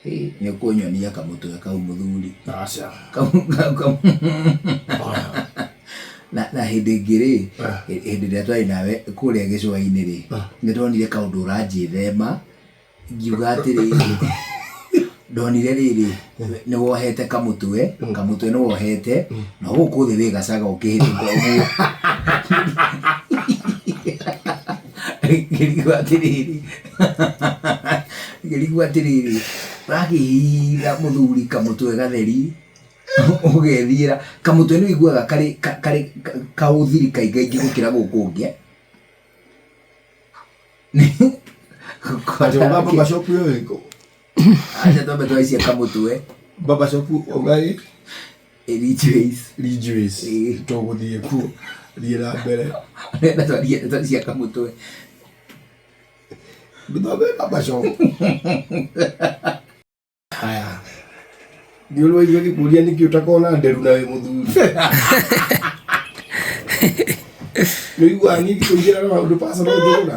Nĩ ũkũnyonia kamũtwe kau mũthuri. Aca. Na hĩndĩ ĩngĩ rĩ, hĩndĩ ĩrĩa twarĩ nawe kũrĩa gĩcũa-inĩ rĩ, nĩ ndonire kaũndũ ũranjĩthema, ngiuga atĩrĩrĩ, ndonire rĩrĩ, nĩ wohete kamũtwe, kamũtwe nĩ wohete, na gũkũ thĩ wĩ gacaga ũkĩhĩtũka ũguo. Ngĩrigwo atĩrĩrĩ, ngĩrigwo atĩrĩrĩ, ũrakĩhitha mũthuri kamũtwe gatheri, ũgethiĩra, kamũtwe nĩ ũiguaga karĩ karĩ kaũthiri kaingaingĩ gũkĩra gũkũ ũngĩ. Atĩ uga barber shop ĩyo ĩkũ? Aca twambe twaicie kamũtwe. Barber shop uga ĩ? Ridgeways. Ridgeways. Tũgũthiĩ kuo. Thiĩ na mbere. Renda twarie ndeto cia kamũtwe. Gĩthome barber shop. Haya. Nĩ ũrĩ waigua ngĩkũria nĩkĩ ũtakoragwo na nderu na wĩ mũthuri? Nĩ ũiguaga niĩ ngĩkũingĩra na maũndũ personal njũgũna?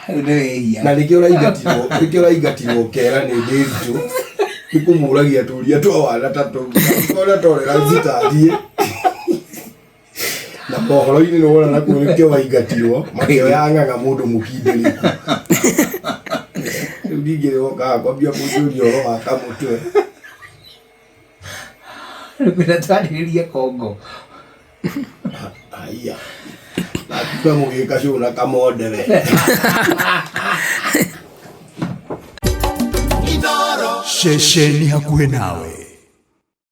Rĩu nĩ wĩhia. Na nĩkĩo ũraingatirwo, nĩkĩo ũraingatirwo kera nĩ Ndĩritũ. Nĩ kũmũragia tũria twa wana ta tũu. Ona tolerance itathiĩ. Na mohoro-inĩ nĩ wona nakuo nĩkĩo waingatirwo makĩoya ng'ang'a mũndũ mũkindĩrĩku. Rĩu ningĩ wokaga kwambia kũnjũria ũhoro wa kamũtwe. Rĩu kwĩna twarĩrĩrie Kongo. Haiya. Nakuga mũgĩka cũũ na kamonde we. Ceceni hakuhĩ nawe.